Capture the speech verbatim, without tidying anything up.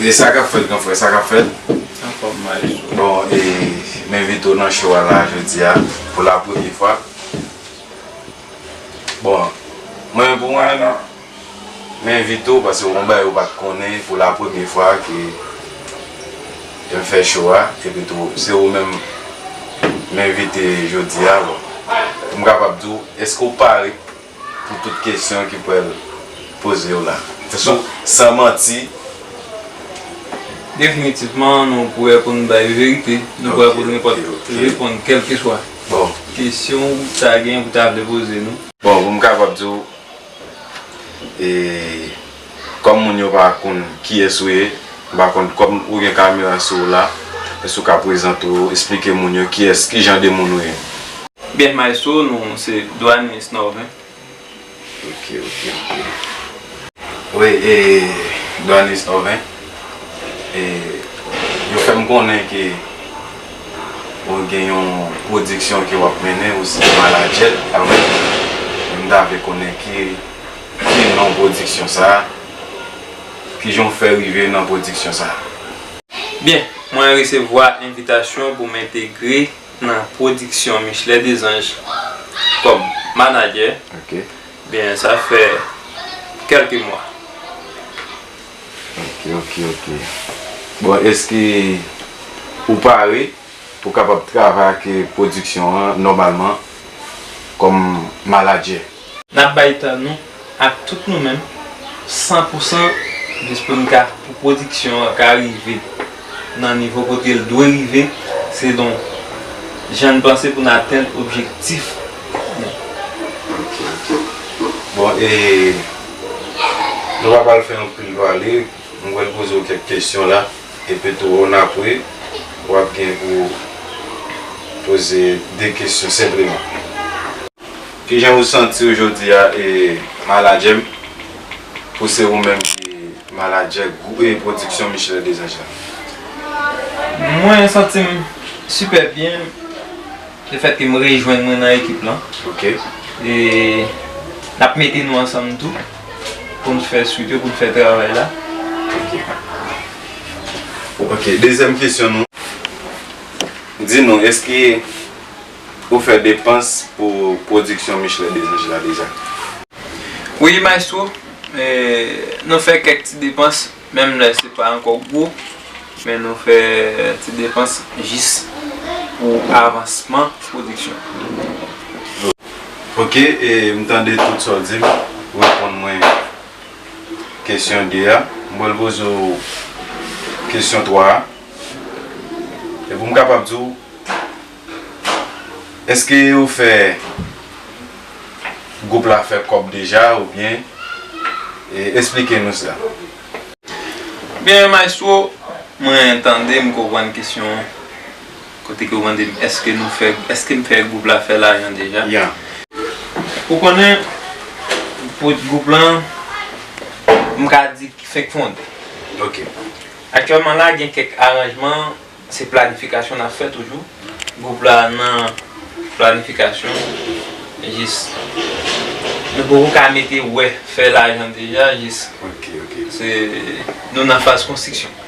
E sa k ap fèt, gran frè, sa k ap fèt? Anfòm, maestro. Bon, e m envite w nan show a la jodi a pou la premye fwa. Bon, mwen menm pou mwen menm, m envite w paske w yon bagay ou pa t konnen, pou la premye fwa ke m fè show a, epi tou se ou menm m envite jodi a. Bon, pou m kapab di w, èske w pare pou tout kesyon ki pral poze yo la? San, san manti. Definitivman, nou prè pou n bay verite. Nou prè pou n reponn kèlkeswa kesyon ou ta gen pou ta vle poze nou. Bon, pou m kapab di w, e, kòm moun yo pa konn kiyès ou ye, m pa konn, kòm ou gen kamera sou ou la, èske w ka prezante w, eksplike moun yo kiyès, ki jan de moun ou ye? Byen, maestro, nou se Doanis Norvin. Ok, ok, ok. Wi, e, Doanis Norvin, e, yo fè m konnen ke ou gen yon pwodiksyon ke w ap mennen, ou se manadjè avèk. M ta vle konnen ki, ki non pwodiksyon sa a, kijan w fè rive nan pwodiksyon sa a. Byen, mwen resevwa envitasyon pou m entegre nan pwodiksyon Michelet Desanges kòm manadjè. Ok. Byen, sa fè kèlke mwa. Ok, ok, ok. Bon, èske ou pare pou w kapab travay ak pwodiksyon an nòmalman kòm manadjè? N ap bay tan nou ak tout nou menm, san pou san, jis pou n ka, pou pwodiksyon an ka rive nan nivo kote l dwe rive, selon jan n panse pou n atenn objektif nou. Ok, ok. Bon, e nou pa pral fè anpil pale, mwen pral poze w kèk kesyon la, epi tou annapre, w ap gen pou poze de kesyon senpleman. Kijan ou santi w jodi a, e, manadjè m, pou se ou menm ki manadjè gwoup, e, pwodiksyon Michelet Desanges la? Mwen santi m sipè byen, lefètke m rejwenn mwen nan ekip lan. Ok. E n ap mete nou ansanm tou pou n fè swit yo, pou n fè travay la. Ok. Ok, dezyèm kesyon nou. Di nou, èske ou fè depans pou pwodiksyon Michelet Desanges la deja? Wi, maestro, e, nou fè kèk ti depans, menm lè se pa ankò gwo, men nou fè ti depans jis pou avansman pwodiksyon. Ok, e m tande tout sa w di m, ou reponn mwen kesyon de a. M pral poze w kesyon twa a. E pou m kapab di w, èske ou fè gwoup la fè kòb deja oubyen, e, eksplike nou sa? Byen, maestro, mwen tande, m konprann kesyon an. Kote ke w mande m, èske nou fè, èske m fè gwoup la fè lajan deja? Ya. Ou konnen, pou gwoup lan, m ka di ki fenk fonde. Ok. Aktyèlman la, gen kèk aranjman, se planifikasyon n ap fè toujou. Gwoup la nan planifikasyon. Jis, nou poko ka mete wè fè lajan deja, jis. Ok, ok. Se, nou nan faz konstriksyon.